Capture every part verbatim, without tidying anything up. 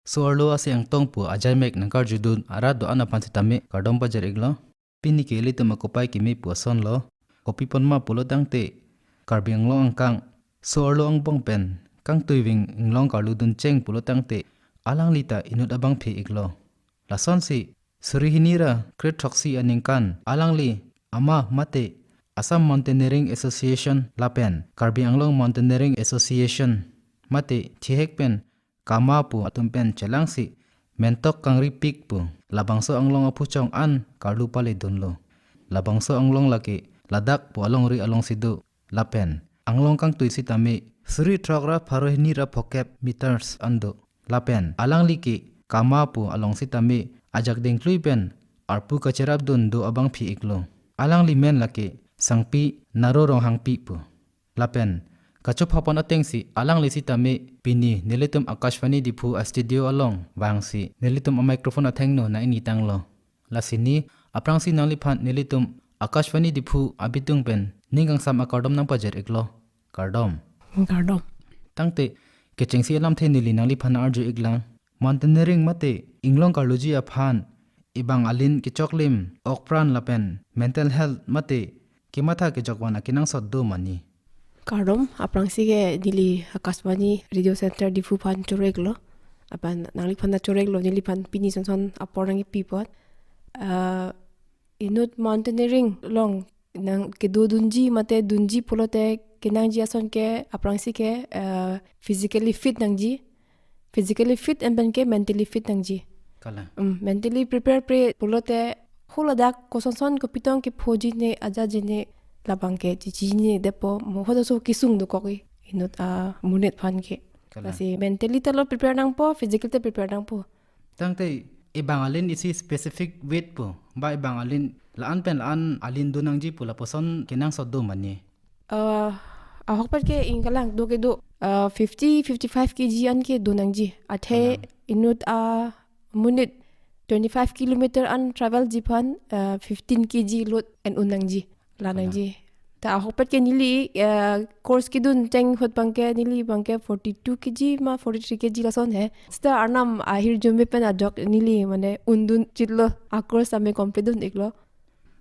So-arlo ase angtong pu ajaimek nangkarjudun arat do-an aphan sitame kardom pajir iklo. Pini ke ilitum akopai kimi pu asonlo. Kopi ponma pulo tangte, Karbi Anglong angkang so-arlo angbong pen kangtuiving inglong karlu duncheng pulo tangte, alangli ta inut abangphi iklo. Lasonsi, suri hini ra kre throksi aningkan alangli ama mate Assam Mountaineering Association lapen Karbi Anglong Mountaineering Association mate thihek pen kama pu atum pen chelangsi mentok kangripik pu labangso anglong aphuchong an karlu pale dunlo. Labangso anglong lake Ladakh pu alongri alongsi do. Lapen anglong kangtui sitame suri throk ra pharo hini ra phokep meters an do. Lapen alangli ke kama pu along sitame ajak dengklui pen arpu kacherap dun do abangphi iklo. Alangli men lake Sangpi Naro Ronghangpi pu. Lapen kachophapan atengsi alangli sitame pini nelitum Akashvani Diphu a studio along vangsi nelitum a microphone athengno nang-ingtanglo. Lasi ni aphrangsi nangliphan nelitum Akashvani Diphu abitung pen ning kangsam akardom nangpajir iklo. Kardom. Kardom. Tangte kechengsi alamthe neli nangliphan arju iklang. Mountaineering mate inglong karluji aphan ibang alin kechoklim, okpran lapen mental health mate kematha kejokvan akenangsot do mani? Kardom, aphrangsi ke neli Akashvani Radio Center Diphu aphan choro iklo. Aphan nangliphan ta choro iklo, neliphan pini sonson apor nangkepi apot. Ah, inut mountaineering along nang kedodunji mate dunji pulote kenangji ason ke aphrangsi ke, ah, physically fit nangji. Physically fit and pen ke mentally fit nangji. Kalang. Mm, mentally prepare pre pulote hala dak kosonson kopitong kephoji ne ajaji ne labang ke chechini depo mo hodo so kesung dokok-i inut amonit aphan ke. Kalang. Lasi mentally ta lo prepare nangpo, physically ta prepare nangpo. Tangte ibang alin isi specific weight pu, ba ibang alin la-an pen la-an alin do nangji pu lapuson kenangsot do mani? Ah, ahokpet ke ingkalang do kedo, ah, fifty, fifty-five K G an kedo nangji. Athe Kalang. Inut amonit twenty-five kilometer an travelji aphan, ah, fifteen K G load en un nangji. La Kalang. Nangji. Ta ahokpet ke neli, ah, course kedun cheng ahut abang ke neli abang ke forty-two K G ma forty-three K G lason he. Seta arnam ahirjume pen ajok neli mane undun chitlo, a course ame complete dun iklo.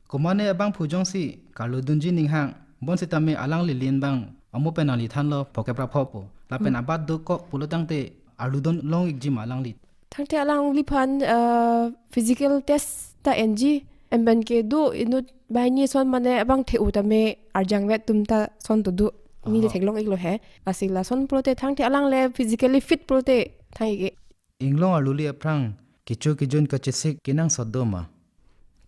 Komane abangphu jongsi karlu dunji ninghang, bonsitame alangli lin abang amo pen nangli thanlo phokep ra pho pu. Lapen Hmm. abat dokok pulo tangte arlu dun long ikji ma alangli? Tangte alangliphan, ah, physical test ta enji, and pen kedo inut banghini ason mane abang the-u tame arjangvet atum ta ason ta do. Neli Aha. theklong iklo he. Lasi lason pulote tangte alang le physically fit pulote thang ik-e. Inglong arluli aphrang kecho kejun kachesik kenangsot do ma?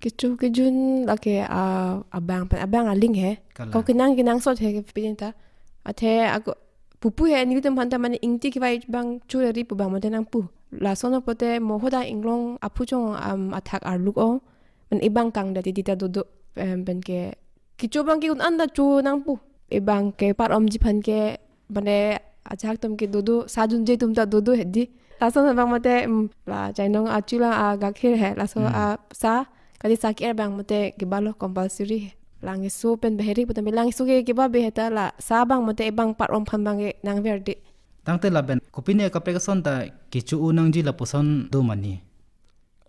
Kecho kejun lake, ah, abang pen abang aling he. Kalang. Ko kenang kenangsot he kepidin ta. Athe ako pupu he nelitum aphan ta mane ingti kevai abang cho ri pu abang mate nangpu. Lason pulote mo hoda inglong aphuchong, um, athak arluk o. Mane ibang kangda titi ta dodo, em, pen ke kecho abang ke un-an ta cho nangpu. Ibang ke par-omji aphan ke mane ajahak atum ke dodo, sa junje atum ta dodo hedi. Lason abang mate, em, la chainong achu la agakhir he, laso Hmm. a sa, kali sa ke-er abang mate kebalo compulsory he. Langso pen baheri puta me langso ke keba be he ta la sa abang mate ibang par-om aphan abang ke nangver de. Tangte lapen kopine kaprek ason ta kecho-u nangji lapuson do mani?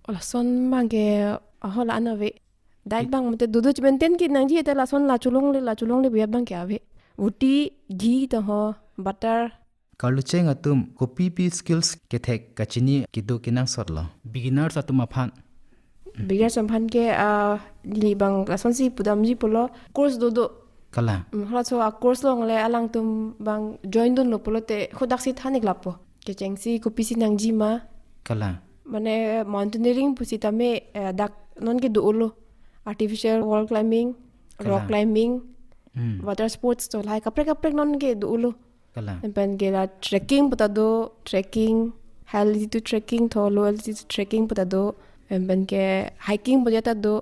Lason abang ke aho la-an ave. Diet Ki- abang mate dodo chimen ten ke nangji eta lason la cholongle, la cholongle biya abang ke ave. Roti, ghee to ho, butter. Karlu cheng atum kopipi skills kethek kachini kedo kenangsot lo beginners atum aphan? Beginners aphan ke, ah, neli abang lasonsi pudamji pulo course dodo. Kalang. Mm, halaso a course along le alangtum abang join dunlo pulote hodak si than ik lapo. Kechengsi kopisi nangji ma. Kalang. Mane mountaineering pusitame, eh, dak non ke do-olo. Artificial wall climbing, rock Kalang. climbing, Hmm. water sports to lahai kaprek kaprek non ke do-olo. Kalang. Pen ke la trekking puta do, trekking, high altitude trekking to low altitude trekking puta do. Pen ke hiking puta ta do.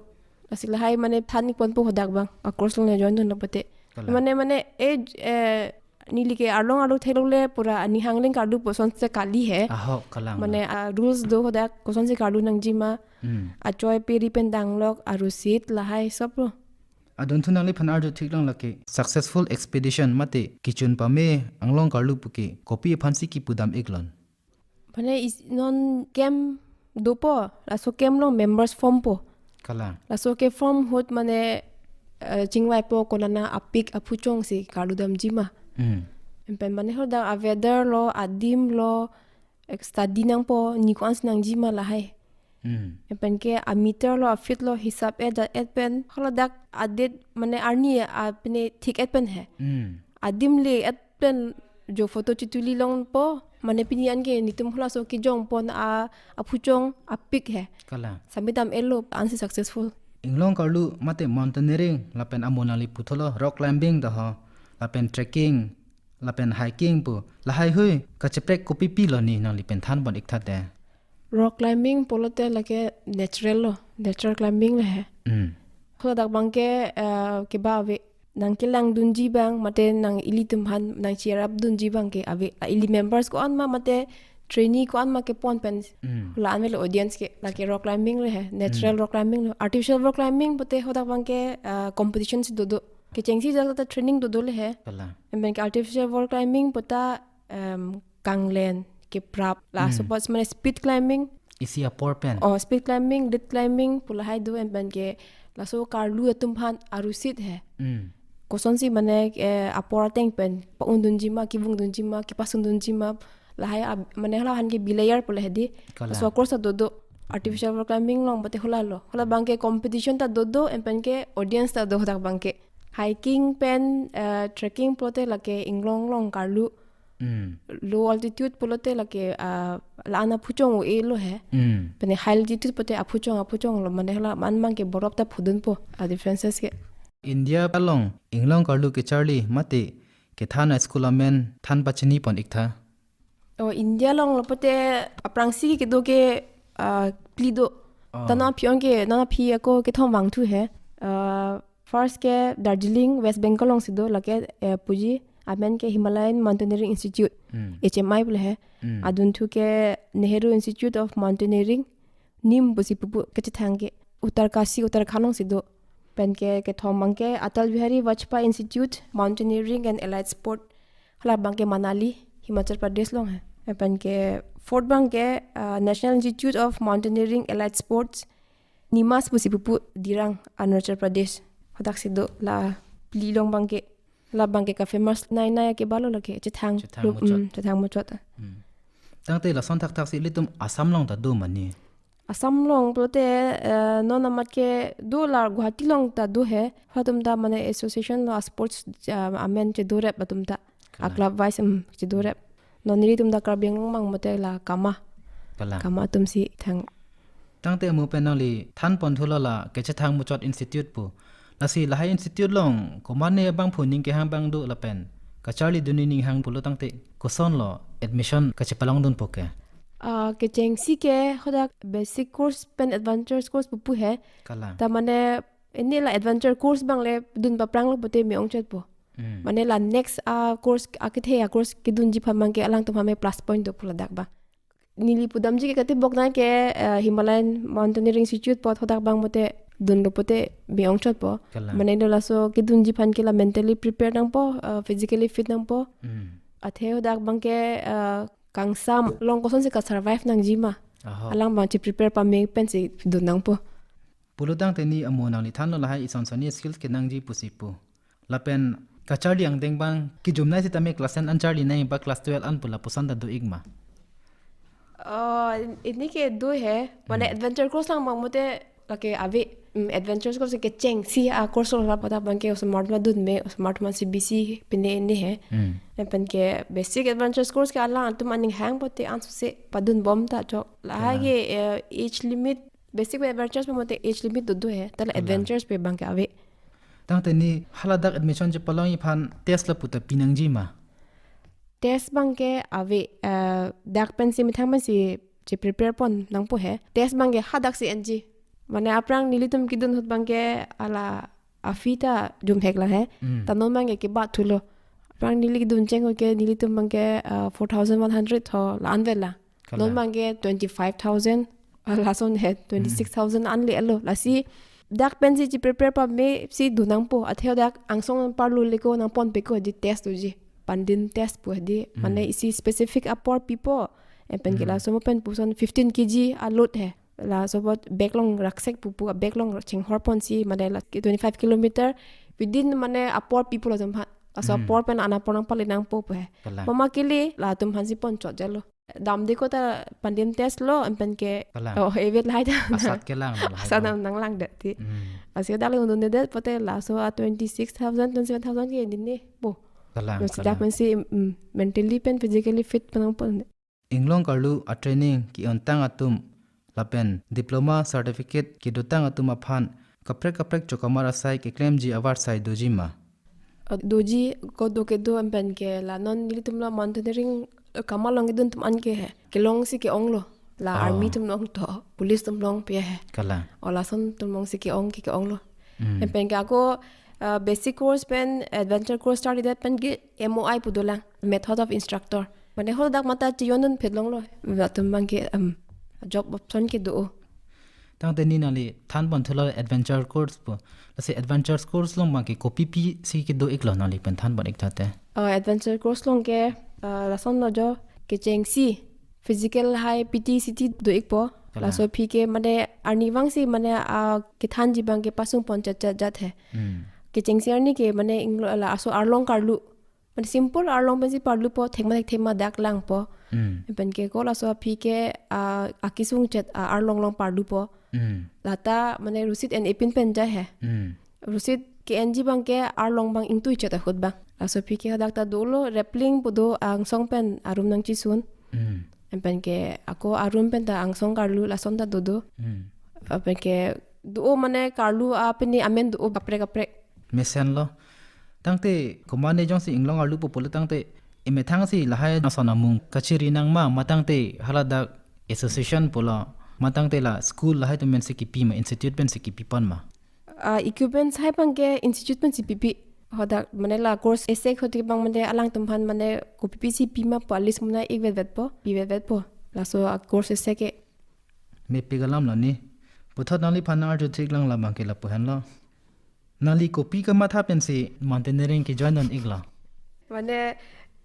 Lasi lahai mane than ik ponpo hodak abang. A course along le join dunlo pulote. Kalang. Mane, mane, eh, eh, neli ke arlong arlo thelongle pura aning hangling karlu puson se kali he. Aho, kalang. Mane, ah, rules do hodak kosonsi karlu nangji ma. Hmm. Achoi peri pen danglok, arusit, lahai sob lo. Adunthu nangliphan arju thik long lake successful expedition mate kechun pame anglong karlu puke kopi aphansi kipudam ik lon? Mane is non camp dopo, laso camp along members formpo. Kalang. Laso ke form ahut mane, eh, chingvaipo konana apik aphuchong si karlu damji ma. Hmm. Empen mane hadak a-weather lo, adim lo, eh, study nangpo, ni ko-an si nangji ma lahai. Hmm. Empen ke a-meter lo, a-feet lo, hisap et jat et pen, haladak a-date mane arni a pine thik et pen he. Hmm. Adim le et pen jo photo chituli longpo, mane pini anke nitum halaso kejongpon a, aphuchong apik he. Kalang. Sami dam-etlo, ansi successful. Inglong karlu mate mountaineering lapen amo nangli puthotlo rock climbing ta ho, lapen trekking, lapen hiking pu. Lahai hui kacheprek kopipi lo ni nangli pen thanpon iktha te? Rock climbing pulote lake natural lo, natural climbing le he. Hmm. Hadak abang ke, eh, keba ave, nangkelangdunji abang, mate nang ilitum aphan nang cheer up dunji abang ke ave. Ah, ili members ko-an ma, mate trainee ko-an ma kepon pen. Hmm. La-an avelo audience ke, lake rock climbing le he, natural Hmm. rock climbing lo. Artificial rock climbing pute hadak abang ke, eh, competition si dodo. Kechengsi ajat ta training dodo le he. Kalang. Empen ke artificial rock climbing puta, em, kanglen, keprap. La Hmm. suppose mane speed climbing. Isi apor pen. Oh, speed climbing, lead climbing, pu lahai do, empen ke laso karlu atum aphan arusit he. Hmm. Kosonsi mane, eh, apor ateng pen pa-undunji ma, kevungdunji ma, kepasungdunji ma, lahai ab-, mane hala aphan ke belayer pu le he di. Kalang. Laso course ta dodo. Artificial rock climbing along pute hala lo. Hala abang ke competition ta dodo, empen ke audience ta do hadak abang ke. Hiking pen, eh, trekking pulote lake inglong along karlu. Hmm. Low altitude pulote lake, ah, la-an aphuchong o-e lo he. Hmm. Pene high altitude pute aphuchong, aphuchong lo, mane hala man abang ke borop ta phudunpo, a-differences ke. India along inglong karlu kecharli mate kethan a-school amen than pachinipon iktha? Oh, India along lo pute aphrangsi kedo ke, ah, phli do. Oh. Ta non aphi anke, non aphi ako kethom vangthu he. Ah, first ke Darjeeling, West Bengal alongsi do, lake, eh, puji, amen ke Himalayan Mountaineering Institute, Hmm. H M I pu le he. Hmm. Adunthu ke Nehru Institute of Mountaineering, NIM pusi pupu kechethang ke. Uttarkashi, Uttarakhand alongsi do. Pen ke kethom abang ke Atal Bihari Vajpayee Institute, Mountaineering and Allied Sport. Hala abang ke Manali, Himachal Pradesh along he. Pen ke fourth abang ke, ah, National Institute of Mountaineering Allied Sports, NIMAS pusi pupu, Dirang, Arunachal Pradesh. Hadaksi do la phli along abang ke. La abang ke ka-famous nai nai ke balo lake, chethang. Chethang lo, muchot. Mm, chethang muchot. Hmm. Tangte lason thakthaksi ilitum Assam along ta do mani? Assam along pulote, eh, non amat ke do la Guwahati along ta do he. Halatum ta mane association lo, a-sports, ah, amen chedorep atum ta. Kalang. A-club wise, em, chedorep. Non nelitum ta Karbi Anglong abang mate la KAMA. Kalang. KAMA atumsi thang. Tangte amo pen nangli thanpon thulo la kechethang muchot institute pu. Lasi lahai institute along komatne abangphu ning kehang abang do lapen kacharlidunji ning hang pulo tangte kosonlo admission kachepalongdunpo ke? Ah, kechengsi ke hadak basic course pen advanced course pupu he. Kalang. Ta mane ini la advanced course abang le dun papranglo pute me-ongchotpo. Hmm. Mane la next a-course, akethe a-course kedunji aphan abang ke alangtum aphan me plus point do pu ladak abang. Neli pudamji ke katibok na ke, eh, Himalayan Mountaineering Institute pu hadak abang mate dunlo pute me-ongchotpo. Kalang. Mane do laso kedunji aphan ke la mentally prepare nangpo, eh, physically fit nangpo. Hmm. Athe hadak abang ke, eh, kangsam along kosonsi ka-survive nangji ma. Aho. Alang abang cheprepare pame pensi dun nangpo. Pulo tangte ni amo nangli thanlo lahai ison sonni skills kenangji pusi pu. Lapen kacharli angdeng abang kejumnei sitame class ten an charlinei ba class twelve an pu lapuson ta do-ik ma? Oh, in-, ini ke do he. Mane Hmm. advanced course lang abang mate lake ave, mm, advanced course kechengsi a-course lo la pu hadak abang ke osomar atum dunme, osomar atum C B S E pine ini he. Hmm. Lapen ke basic advanced course ke alangtum aning hang pute ansose padunbom ta chok. Lahai Kalang. Ke, eh, age limit, basic advanced pu mate age limit dodo he. Ta la Kalang. Advanced pu abang ke ave. Tangte ni haladak admission chepalongji aphan test lapu ta pinangji ma? Test abang ke ave, eh, dak pensi methang pensi cheprepare pon nangpo he. Test abang ke hadaksi enji. Mane aphrang nelitum kedun ahut abang ke hala a-fee ta jumhek lang he. Hmm. Ta non abang ke kebat thulo. Aphrang neli kedun cheng ahut ke nelitum abang ke, eh, four thousand one hundred tho la-an vet lang. Kalang. Non abang ke twenty-five thousand, ah, lason he, twenty-six thousand an le-etlo. Lasi dak pensi cheprepare pamesi dun nangpo. Athe dak angsong parlo le ko nangponpe ko di test doji. Pandin test pu di. Hmm. Mane isi specific apor pipo. Epen ke laso mo pen puson fifteen K G a load he. Laso bot bag along raksek pupu, bag along chinghor ponsi mane la twenty-five kilometer within mane apor pi pu latum aphan. Laso apor pen an apor nangpale nangpo pu he. Kalang. Mama kele latum aphansi ponchot jalo. Damde ko ta pandem test lo, epen ke. Kalang. Oh, evet lahai ta. Asat kelang lahai asat ta. Nang nanglang det ti. Hmm. Asi dak le undunde det pote laso a twenty-six thousand, twenty-seven thousand ke dine po. Kalang, no sida kalang. Pensi, mm, mentally pen physically fit pen nangpon. Inglong karlu a training ke-ontang atum lapen diploma certificate kedotang atum aphan kaprek kaprek chokamar asai keklemji avarsai doji ma? Uh, doji, ko do kedo epen ke la non nelitum la mountaineering, uh, kamalong kedun atum an ke he. Kelongsi ke-ong lo. La, oh, army atum long to, police atum longpe he. Kalang. O lason atum longsi ke-ong ke ke-ong lo. Hmm. Epen ke ako, uh, basic course pen adventure course started pen ke M O I pu dolang, method of instructor. Mane ho dak mata chiyondun phet longlo. Latum abang ke, um, job option ke do. Tangte ne nangli than pon thulo adventure course pu. Lasi adventure course along abang ke kopi pisi kedo-iklo nangli pen than pon-ik thate? Oh, adventure course along ke, uh, lason lo jo kechengsi physical hai P T C T do-ikpo. Kalang. Laso aphi ke mane arnivangsi mane, ah, kethanji abang ke pasung pon chat chat jat he. Hmm. Kechengsi arni ke mane inglo la aso arlong karlu. Mane simple arlong pensi parlupo, thekma thekthema dak langpo. Hmm. Epen ke ko laso aphi ke, ah, akesung chet, ah, arlong along parlupo. Hmm. Lata mane rosit en-e pin pen jai he. Hmm. Rosit ke-enji abang ke arlong abang ingtui chet ahut abang. Laso aphi ke hadak ta dolo, rappelling pu do angsong pen arum nangchisun. Hmm. Epen ke ako arum pen ta angsong karlu lason ta dodo. Hmm. Epen ke do mane karlu a pini amen do kaprek kaprek. Mesen lo. Tangte komatne jongsi inglong arlu pu pulo tangte emethangsi lahai ason amung kachiri nang ma, ma tangte haladak association pulo, ma tangte la school lahai atum pensi kipi ma, institute pensi kipi pon ma? Ah, equipments hai abang ke institute pensi pipi. Hadak mane la course isi ahut ke abang mane alangtum aphan mane kopi pisi pi ma pu a list mane ik vet vetpo, pi vet vetpo. Laso a course isi ke. Mepik alam lo ne. Puthot nangliphan nang-arju thik lang la abang ke lapu henlo. Nangli kopi kamatha pensi mountaineering ke join non-iklo? Mane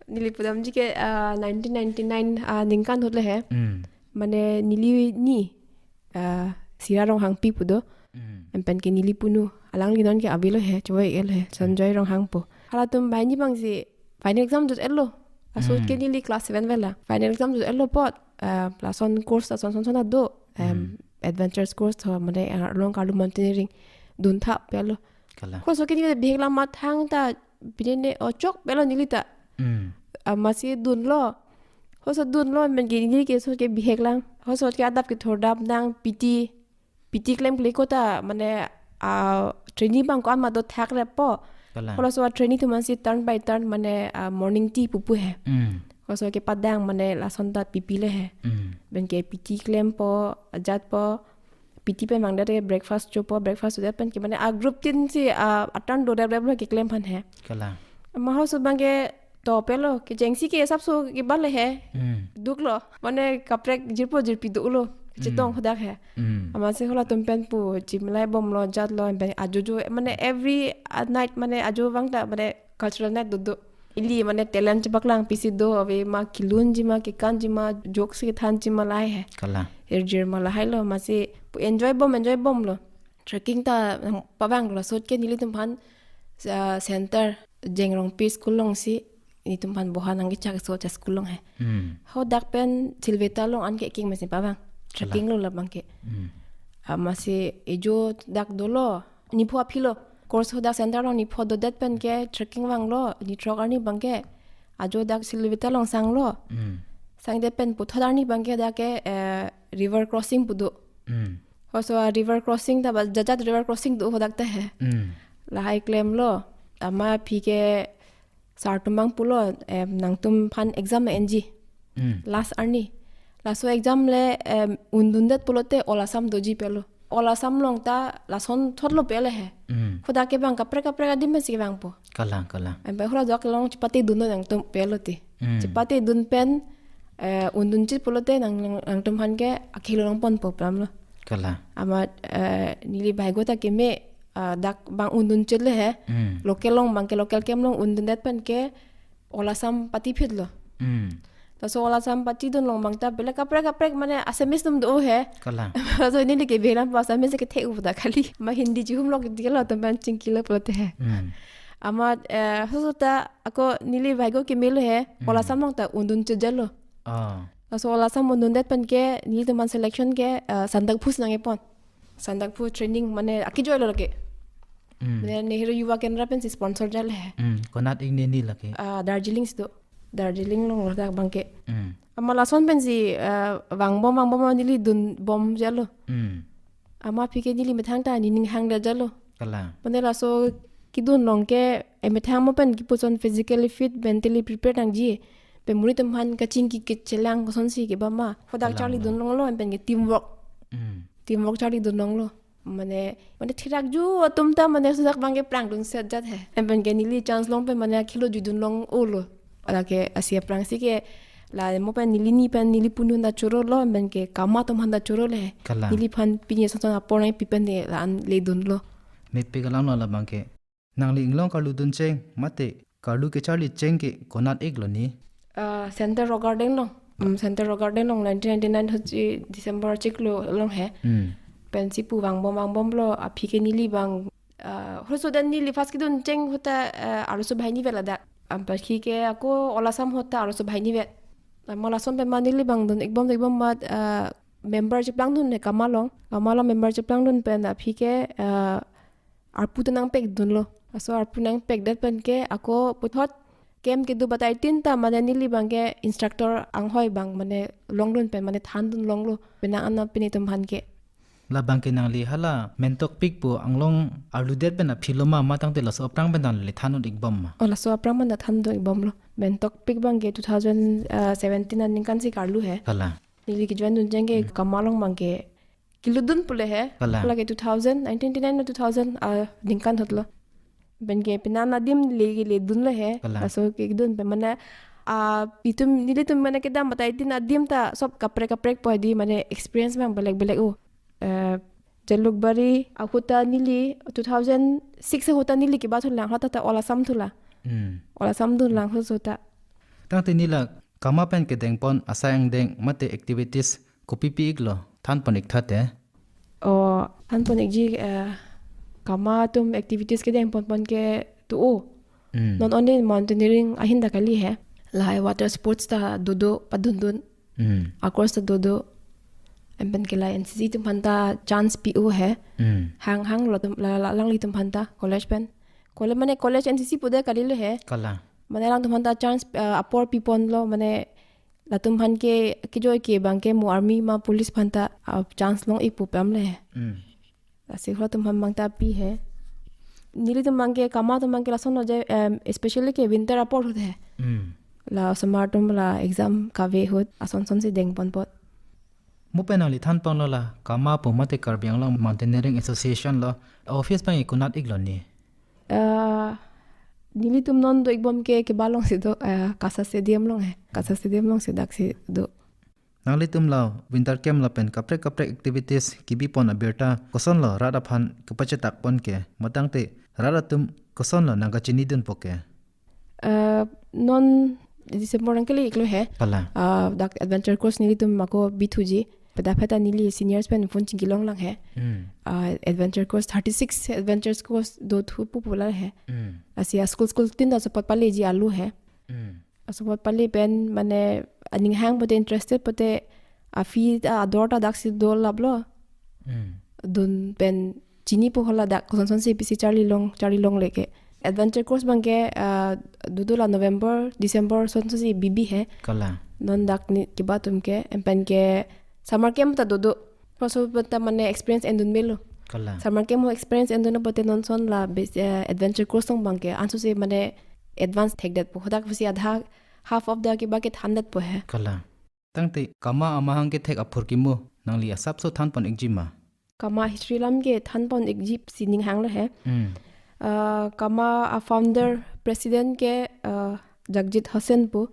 neli pudamji ke, ah, nineteen ninety-nine, ah, ningkan ahut le he. Hmm. Mane neli ni, ah, Sira Ronghangpi pu do. Hmm. Epen ke neli punu. Alangli non ke avelo he, chevoi-iklo he. Sanjoy Ronghang pu. Halatum banghini abangsi final exam jut-etlo. Laso ahut ke, hmm, neli class seven vela. Final exam jut-etlo apot, ah, lason course lason son son do. Em, hmm, adventures course tho, mane, ah, arlong karlu mountaineering dun tha pelo. Kalang. Halaso ahut ke neli bihek lang ma thangta pine ne ochok pelo neli ta. Hmm. Amatsi dunlo. Halaso dunlo epen ke neli ke laso ahut ke bihek lang. Halaso ahut ke adap kethor dam nang P T P T klemkle ko ta mane, ah, training abang ko-an ma do thakre po. Kalang. Halaso a training atum ansi turn by turn mane, ah, morning tea pupu he. Hmm. Halaso kepadang mane lason ta pipi le he. Hmm. Epen ke P T klempo, ajatpo, P T pen mangdat ke breakfast chopo, breakfast chodet pen ke mane a group tin si, ah, a turn do rep rep lo keklem aphan he. Kalang. Ma halaso abang ke to pelo, kechengsi ke asapso ke bale he. Hmm. Duklo. Mane kaprek jirpo jirpi duklo. Chetong, hmm, hadak he. Hmm. Amatsi halatum pen pu chimlai bomlo, jatlo, pen ajojo, mane every, uh, night mane ajo vang ta, mane cultural night do do. Ili mane talent chepaklang pisi do, ave ma kelunji ma, kekanji ma, jokes kethanji ma lahai he. Kalang. Erjir ma lahai lo, amatsi pu enjoy bom, enjoy bomlo. Trekking ta nang pavanglo, laso ahut ke nelitum aphan, ah, center Jengrongpi school alongsi nelitum aphan boha nangkechak so cha school along he. Hmm. Hadak pen Silveta along an ke king masi pavang. Trekking lo labang ke. Hmm. Amatsi ejo dak dolo, nipho aphi lo. Course hadak center along nipho dodet pen ke trekking vanglo, nithrok arni abang ke. Ajo dak Silveta along sanglo. Hmm. Sangdet pen puthot arni abang ke dak ke, eh, river crossing pu do. Hmm. Halaso a river crossing ta ba jat jat river crossing do hadak ta he. Hmm. Lahai klemlo. Amat aphi ke sir atum abang pulo, em, nangtum aphan exam enji. Hmm. Last arni. Laso exam le, em, undundet pulote All Assam doji pelo. All Assam along ta lason thotlo pele he. Hmm. Hadak ke abang kaprek kaprek adim pensi kevangpo. Kalang, kalang. Em, hala dak along chepate dunlo nangtum pelo ti. Hmm. Chepate dun pen, eh, undunchit pulote nang, nang, nangtum aphan ke akhelo nangponpo pu alam lo. Kalang. Amat, eh, neli bhagyo ta keme, ah, dak abang undunchit le he. Hmm. Local along abang ke local camp along undundet pen ke All Assam patiphitlo. Hmm. Laso All Assam pachidun long abang ta belek kaprek kaprek mane Assamese atum do he. Kalang. Laso neli ke bilang pa Assamese ke thek uda kali. Ma Hindi chihum lok dikelo atum pen chingkilo pulote he. Hmm. Amat, eh, laso ta ako neli bhagyo kemelo he. All Hmm. Assam along ta undun chejalo. Ah. Laso All Assam undundet pen ke nelitum an selection ke, eh, Sandakphu si nangkepon. Sandakphu training mane akejoi lo lake. Hmm. Mane Nehru Yuva Kendra pensi sponsor jal he. Hmm. Konat ik ne neli lake? Ah, Darjeeling si do. Darjeeling along lo dak abang ke. Hmm. Amat lason pensi, eh, vangbom vangbom neli dunbom jalo. Hmm. Amat aphi ke neli methang ta nening hangdet jalo. Kalang. Mane laso kedun along ke, eh, methang mo pen kipuson physically fit, mentally prepared nangji. Pen monit atum aphan kachingki kechelang kosonsi kebama. Hadak Kalang, charli kalang. Dun longlo, pen ke teamwork. Hmm. Teamwork charli dun longlo. Mane, mane thirakju atum ta mane laso dak abang ke prang dunset jat he. Pen ke neli chance long pen mane khelo judun long ulo. Lake lasi aphrangsi ke la mo pen neli ni pen neli punu ta choro lo, pen ke kama atum aphan ta choro le. Kalang. Neliphan pini ason ason apor nangpi pen ne la-an le dunlo. Mepik alam lo labang ke. Nangli inglong karlu duncheng, mate karlu kecharli cheng ke konat ik lo ni? Ah, Center Rock Garden along. Hmm, Center Rock Garden along nineteen ninety-nine ahut si December chiklo along he. Hmm. Pensi pu vangbom vangbom lo, aphi ke neli abang, ah, halaso dan neli first kedun cheng ahut ta, ah, arloso banghini vet ladak. Aphi ke ako All Assam ahut ta arloso banghini vet. Amat lason pen ma neli abang dun ikbom ikbom amat, ah, member cheplang dun he kama along. Kama along member cheplang dun pen aphi ke, ah, arpu ta nangpek dunlo. Laso arpu nangpekdet pen ke ako puthot camp kedo batai tin ta mane neli abang ke instructor anghoi abang mane long dun pen mane than dun longlo. Penang anat pini atum aphan ke. Labang ke nangli hala Mentokpik pu anglong arludet pen aphi lo ma, matangte laso aphrang pen nangli than dun ikbom ma? Oh, laso aphrang pen ta than dun ikbom lo. Mentokpik abang ke two thousand seventeen aningkan si karlu he. Kalang. Neli ke join duncheng ke Hmm. Kama along abang ke keludun pule he. Kalang. Lake two thousand, nineteen ninety-nine lo two thousand, ah, ningkan ahut lo. Pen ke penang adim le, le dunlo he. Kalang. Laso kedun pen mane, ah, itum, nelitum mane kedam batai tin adim ta sob kaprek kaprek po di mane experience abang belek belek o. Eh, Jalukbari ahut ta neli two thousand six ahut ta neli kebathulang, ahut ta All Assam thulang. Hmm. All Assam dunlang ahut ta. Tangte neli la kama pen kedengpon asai angdeng mate activities kopipi iklo thanpon ik tha te? Oh, thanpon ikji, eh, kama atum activities kedengpon pon ke tu o. Hmm. Not only mountaineering ahin ta kali he. Lahai water sports ta dodo padundun. Hmm. A-course ta dodo. Pen ke la N C C atum aphan ta chance pi o he. Hmm. Hang hang lo atum la, la, alanglitum aphan ta college pen. College mane college N C C pudet kali lo he. Kalang. Mane alangtum aphan ta chance, eh, apor pipon lo mane latum aphan ke kejoi ke abang ke mo army ma police aphan ta, ah, chance long ik pu pam le he. Hmm. Lasi halatum aphan abang ta pi he. Nelitum abang ke kama atum abang ke lason lo je, em, especially ke winter apor ahut he. Hmm. La osomar atum la exam kave ahut ason son si dengpon apot. Mo pen nangli thanpon lo la kama pu mate Karbi Anglong Mountaineering Association lo office abang ke konat ik lo ni? Ah, nelitum non do ikbom ke keba along si do, ah, KASA Stadium along he. KASA Stadium along si dak si do. Nanglitum la winter camp lapen kaprek kaprek activities kebipon abirta kosonlo rat aphan kepachetakpon ke, matangte rat atum kosonlo nangkachinidunpo ke? Eh, non December nangkele iklo he. Kalang. Ah, dak adventure course nelitum ako bithuji. Peta peta neli seniors pen phone chingkilong lang he. Hmm. Ah, adventure course thirty-six adventure course do thu pu pu la he. Hmm. Lasi a school school tin ta support paleji alu he. Hmm. Support pale pen mane aning hang pote interested pote a fee ta ador ta dak si do lap lo. Hmm. Dun pen chini po hala dak koson son si pisi charli long, charli long leke. Adventure course abang ke, ah, dodo la November, December son son si bibi he. Kalang. Non dak ni keba atum ke, pen ke summer camp ta dodo. Halaso ta mane experience endun melo. Kalang. Summer camp ho experience endun pote non son la bes-, eh, adventure course along abang ke anso si mane advance thekdet po. Hadak pusi adha half of the keba ke thandet po he. Kalang. Tangte kama amahang kethek aphurkimo nangli asapso thanpon ikji ma? Kama history alam ke thanpon ikji si ning hang lo he. Hmm. Ah, kama a founder president ke, ah, Jagjit Hussain pu,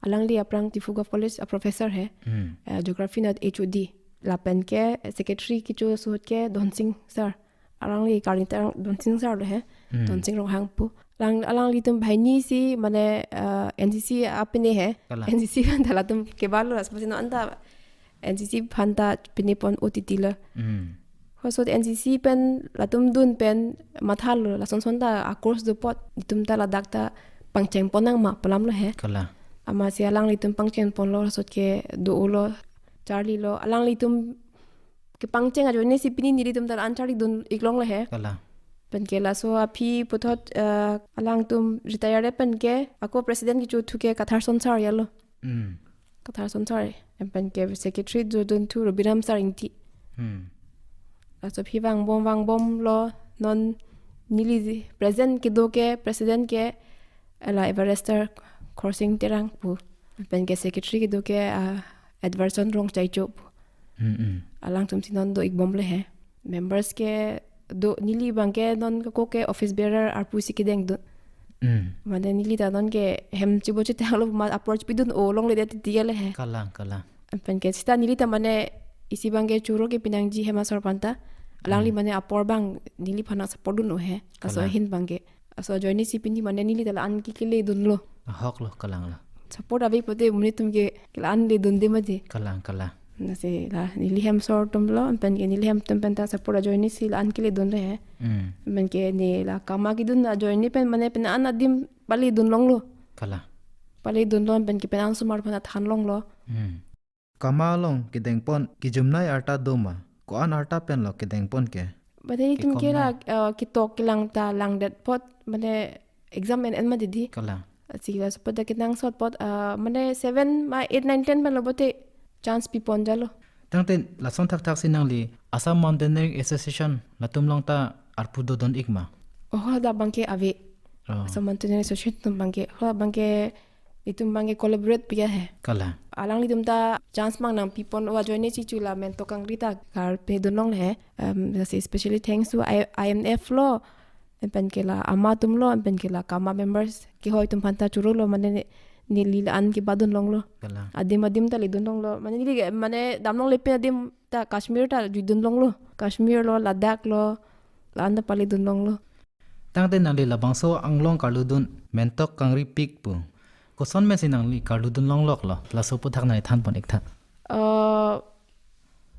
alangli aphrang Diphu Govt College a professor he. Hmm. Ah, geography nat H O D. Lapen ke secretary kecho ahut ke Dhonsing sir. Alangli karni tang Dhonsing sir lo he. Hmm. Tonsing Ronghang pu. Alang, alanglitum banghini si mane, eh, N C C apine he. Kalang. N C C aphan ta latum kevanglo, laso apotsi non anta N C C aphan ta pine pon O T T lo. Hmm. Halaso N C C pen latum dun pen mathalo, lason son ta a-course do apot, itum ta ladak ta pangcheng pon nang ma pu alam lo he. Kalang. Amatsi alanglitum pangcheng ponlo, halaso ke do-olo, charlilo, alanglitum kepangcheng ajoine si pini nelitum ta la-an charlidun iklong lo he. Kalang. Pen ke laso aphi puthot, eh, alangtum retire pen ke ako president kechothu ke Kathar Sonsar ya lo. Hmm. Kathar Sonsar, em pen ke secretary jodun thu Rabiram Sar Ingti. Hmm. Laso aphi vangbom vangbomlo, non neli present kedo ke president ke hala Everester Khorsing Terang pu. Em pen ke secretary kedo ke, ah, Edwardson Rongchaicho pu. Hmm, hmm. Alangtum si non do-ikbom lo he. Members ke do, neli abang ke non ako ke office bearer arpu si kedengdun. Hmm. Mane neli ta non ke hem chibo chitanglo ma approach pidun-o longledet titi lo he. Kalang, kalang. Em pen ke seta neli ta mane isi abang ke choro ke pinangji hem asor aphan ta. Alangli Hmm. mane apor abang neliphan nang support dun-o he. Laso Kalang. ahin abang ke. Laso ajoine si pini mane neli ta la-an ke keledunlo. Ahok lo, kalang lo. Support ave pote monit atum ke la-an ledunde mati. Kalang, kalang. Lasi la neli hem asor atumlo, em pen ke neli hem atum pen ta support ajoine si la-an keledun lo he. Hmm. Em pen ke ne la kama kedun ajoine pen mane pen an adim paledun longlo. Kalang. Paledunlo, em pen ke pen an osomar aphan ta than longlo. Hmm. Kama along kedeng pon kejumnei arta do ma? Ko-an arta pen lo kedeng pon ke? Mane itum ke Kekom la, nai. eh, ketok kelang ta langdet apot, mane exam en-en ma didi. Kalang. Si laso apot ta kenangsot apot, eh, mane seven ma eight, nine, ten pen lo pote chance pi pon jalo. Tangte lason thakthak si nangli Assam Mountaineering Association latum along ta arpu dodun-ik ma? Oh, hala abang ke ave. Oh. Assam Mountaineering Association atum abang ke, hala abang ke itum abang ke collaborate pi ya he. Kalang. Alanglitum ta chance mang nangpi pon-o ajoine si chu la Mentok Kangri ta karpedun long lo he. Um, lasi especially thanks to I-, I M F lo, em pen ke la ama atumlo, em pen ke la kama members kehoi atum aphan ta chorolo, mane ne, neli la-an kebadun longlo. Kalang. Adim adim ta ledun longlo. Mane neli ke, mane dam longle pen adim ta Kashmir ta juidun longlo. Kashmir lo, Ladakh lo, la-an ta paledun longlo. Tangte nangli labangso anglong karludun Mentok Kangri Peak pu, koson pen si nangli karludun longlok lo? Laso aphuthak nangli than pon-ik tha. Eh,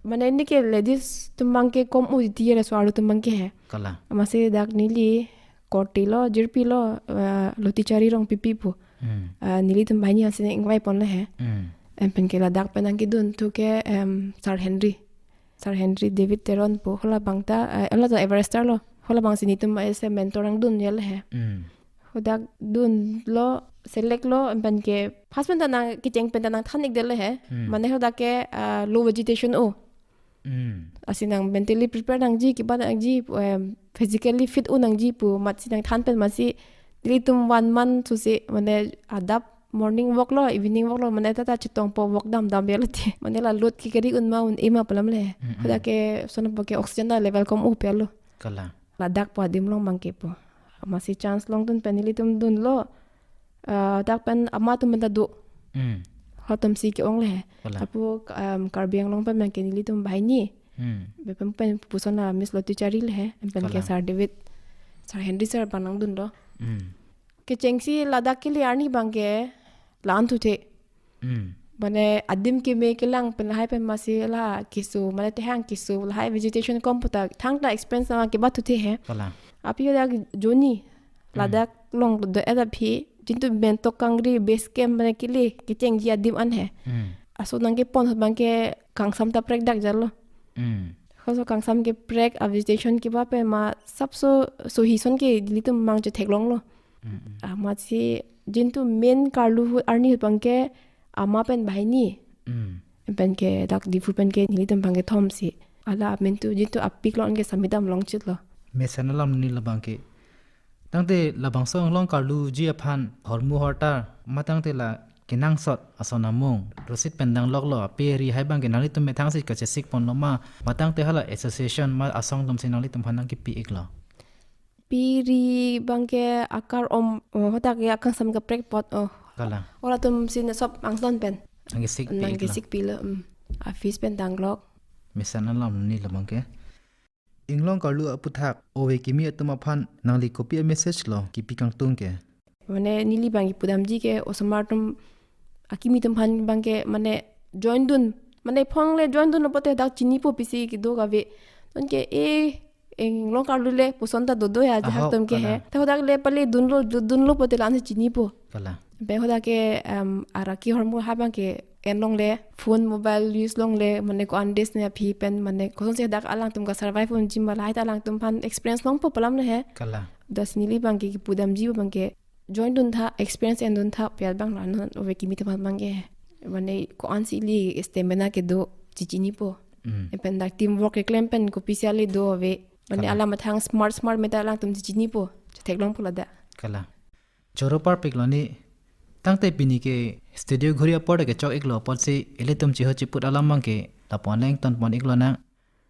mane neli ke ladies atum abang ke kom-o titi ya laso arlo atum abang ke he. Kalang. Amatsi dak neli korte lo, jirpi lo, eh, Lotichari Rongpipi pu. Hmm. Eh, nelitum banghini ansi nang-ingvai pon lo he. Hmm. Em pen ke ladak pen nangkedun thu ke, em, Sir Henry. Sir Henry David Teron pu, hala abang ta, eh, hala ta Everester lo. Hala abang si nelitum ase mentor nangdun ya lo he. Hmm. Hadak dunlo, select lo, em pen ke first pen ta nang kecheng pen ta nangthan-ikdet lo he. Hmm. Mane hadak ke, ah, low vegetation o. Hmm. Lasi nang mentally prepare nangji, kebat nangji, em, physically fit o nangji pu, amatsi nangthan pen amatsi nelitum one month thusi, mane adap morning walk lo, evening walk lo, mane ta ta chetongpo walk damdam ya lo te. Mane la load ke kari un ma un-e ma pu alam lo he. Mm, mm. Hadak ke lason apot ke oxygen ta level kom-o pu ya lo. Kalang. Ladakh pu adim along abang ke pu. Amatsi chance longdun pen nelitum dunlo. Ah, dak pen ama atum pen ta do. Hmm. Halatum si ke-ong lo he. Kalang. Lapu, um, Karbi Anglong pen abang ke nelitum banghini. Hmm. Bepem pen puson la Miss Lotichari lo he. Em pen ke Kalang. Sir David, Sir Henry sir abang nangdunlo. Hmm. Kechengsi ladak kele arni abang ke la-an thuthe. Hmm. Mane adim keme kelang pen lahai pen amatsi la keso, mane tehang keso, lahai vegetation kom pu ta thangta expense nang kebat thuthe he. Kalang. Aphi dak journey, Hmm. ladak along do-et aphi, jintu Mentok Kangri base camp mane kele kechengji adim an he. Hmm. Laso nangkepon ahut abang ke kangsam ta prekdak jalo. Hmm. Halaso kangsam keprek, a vegetation kebat pen ma sapso sohi ason ke nelitum abang chetheklonglo. Mm, mm. Amatsi jintu main karlu ahut arni ahut abang ke ama pen banghini. Mm. Em pen ke dak Diphu pen ke nelitum abang kethom si. Hala amen tu jintu a-peak along ke sami damlong chit lo. Mesen alam ni labang ke. Tangte labangso anglong karluji aphan hormu hortar, ma tangte la kenangsot ason amung, rosit pen danglok lo, ape ri hai abang ke nanglitum methang si kachesik ponlo ma, ma tangte hala association ma asong atum si nanglitum aphan nangkepi-ik lo? Pe ri abang ke akar om, oh, hadak ke akangsam kaprek apot, oh. Kalang. Halatum si na sop angton pen. Nangkesik pi-ik lo. Nangkesik pilo, mm. A-fees pen danglok. Mesen alam ni labang ke. Inglong karlu aputhak ove kimi atum aphan nangli kopi a message lo kipi kangtung ke? Mane neli abang kipudamji ke osomar atum, akimi atum aphan abang ke mane join dun, mane phone le join dunlo pote dak chinipo pisi kedo kave. Anke e inglong karlu le puson ta dodo ya jahak Ahok, atum ke he. Kalang. Ta hadak le pale dunlo, du-, dunlo pote la-an si chinipo. Kalang. Pen hadak ke, em, araki hormu ha abang ke en longle, phone mobile use longle, mane ko-an des ne aphi pen, mane kosonsi hadak alangtum ka-survive unji ma, lahai ta alangtum aphan experience longpo pu alam le he. Kalang. Lasi neli abang ke kipudamji abang ke join duntha, experience en duntha, pi abang la-an ove kimi atum aphan abang ke. Mane ko-an si ili stamina kedo chichinipo. Hmm. Pen dak teamwork keklem pen kopisi ale do ave. Mane Kalang. Alam athang smart smart meta alangtum chichinipo. Chetheklongpo ladak. Kalang. Choro parpik lo ni. Tangte pini ke studio ghuri apor ke chok iklo apotsi ilitum chiho chiput alam abang ke lapu-an le ingtonpon iklonang.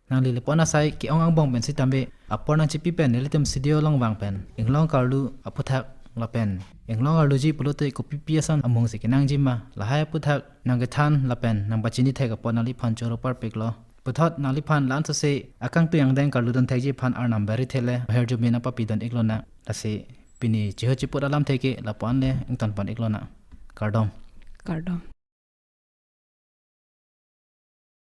Nangli lapu-an asai ke-ong angbong pen sitame apor nangchipi pen ilitum studio along vang pen inglong karlu aputhak lapen inglong karluji pulote kopipi ason amung si kenangji ma, lahai aputhak nangkethan lapen nangpachini thek apot nangliphan choro parpik lo. Puthot nangliphan la-an sose akangtui angdeng karlu dun thekji aphan Arnam beri thele herjume nangpapi dun iklonang. Lasi pini chiho chiput alam theke lapu-an le ingtonpon iklonang. Kardom. Kardom.